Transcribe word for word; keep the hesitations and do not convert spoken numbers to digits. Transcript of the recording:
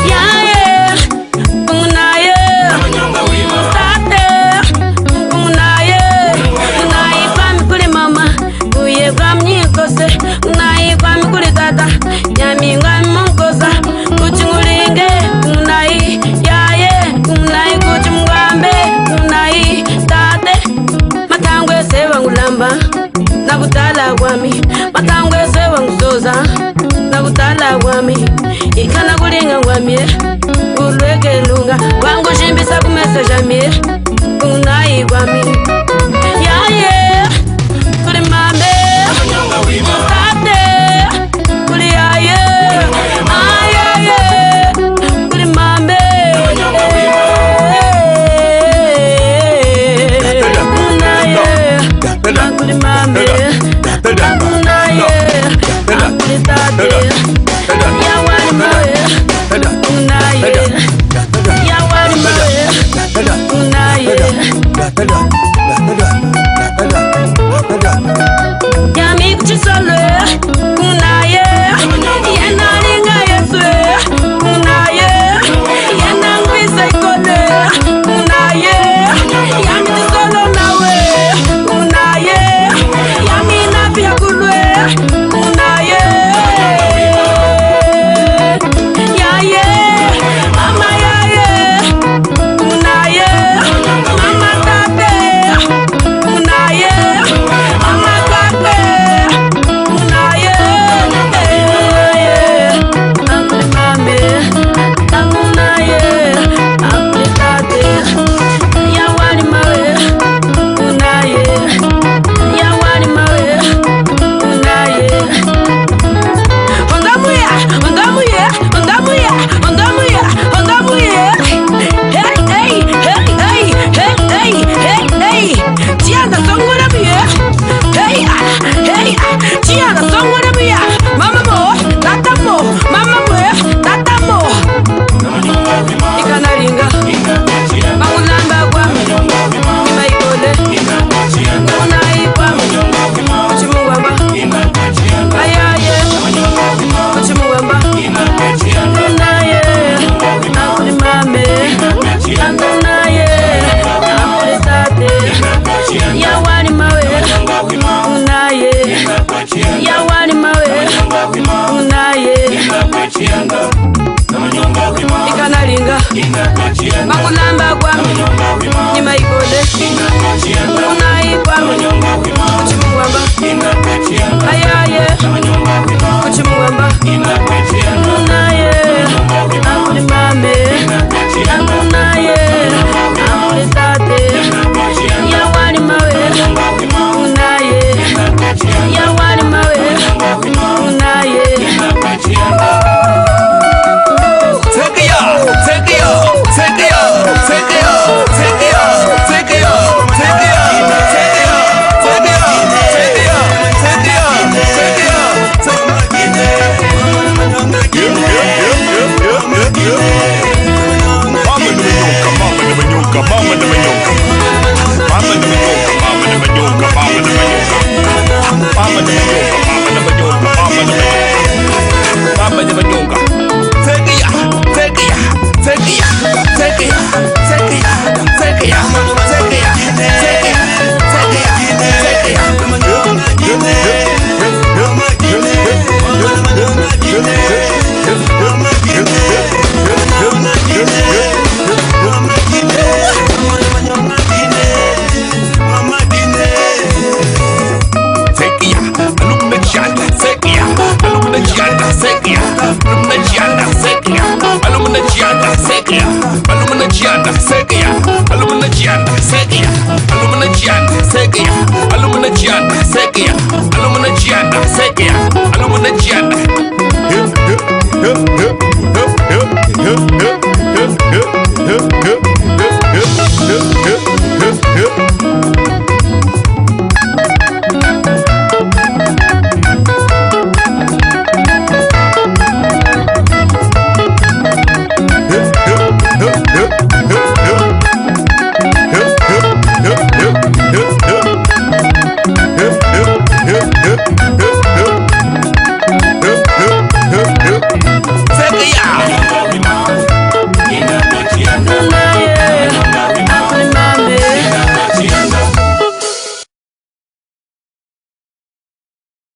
Yaye, ngunaye. Tate, ngunaye. Ngunayi kwami kuli mama, kuye kwami nyikose. Ngunayi kwami kuli tata, yami ngwami munkosa. Kuchi ngulinge, ngunayi, yaye, ngunayi kuchi mungwambe, ngunayi, tate. Matangwa ese wangulamba na kutala kwami, matangwa ese wangusoza na kutala kwami. Ikana kulinga ngwami, kulweke lunga, wangujimbisa ku mesa jami, ngunayi kwami. Yaye, kuli mame, tate, kuli yaye, ayaye, kuli mame. Ngunaye, kuli mame, ngunaye, kuli tate, yawali mawe, ngunaye, yawali mawe, ngunaye. Yami kuchisolo, ngunaye. Yena linga Yesu, ngunaye. Yena ngwisa ikole, ngunaye. Yami chisolo nawe, ngunaye. Yami napia kulwe, ngunaye. Yaye, mama yaye. Ngunaye, mama tate. Ngunaye, mama tate. Ngunaye, ngunaye. Akuli mame, ngunaye. Akuli tate, yawali mawe. Ngunaye, yawali mawe. Ngunaye. Ondamuya, ondamuya. Ondamuya, ondamuya, ondamuya. Hey, hey, hey, hey, hey, hey, hey, hey. Chianda songora muya. Hey, ah, hey, ah. Chianda songora muya. Mama mo, tata mo, mama mo, tata mo. Ikanalinga. Makulamba kwami, ni maikole. Ngunayi kwami, kuchi mungwamba. Ayaye, kuchi mungwamba. Ngunaye, akuli mame. Ngunaye, akuli tate. Yawali mawe. Ngunaye, yawali mawe. Ngunaye. Ikanalinga. Makulamba kwami, ni maikole. Ngunayi kwami, kuchi mungwamba. Ayaye, kuchi mungwamba. Ngunaye, akuli mame. Ngunaye, akuli tate. Yawali mawe. Ngunaye, yawali mawe. Ngunaye. Mama ni manyonga, mama ni manyonga, mama ni manyonga. Mama ni manyonga, mama ni manyonga, mama ni manyonga. Mama ni manyonga. Sekia, sekia, sekia, sekia, sekia, sekia, sekia, sekia. Sekia, alumna chianda, sekia, alumna chianda, sekia, alumna chianda, sekia, alumna chianda, sekia, alumna chianda, sekia, alumna chianda, sekia, alumna chianda, sekia, alumna chianda, sekia, alumna chianda, sekia, alumna chianda.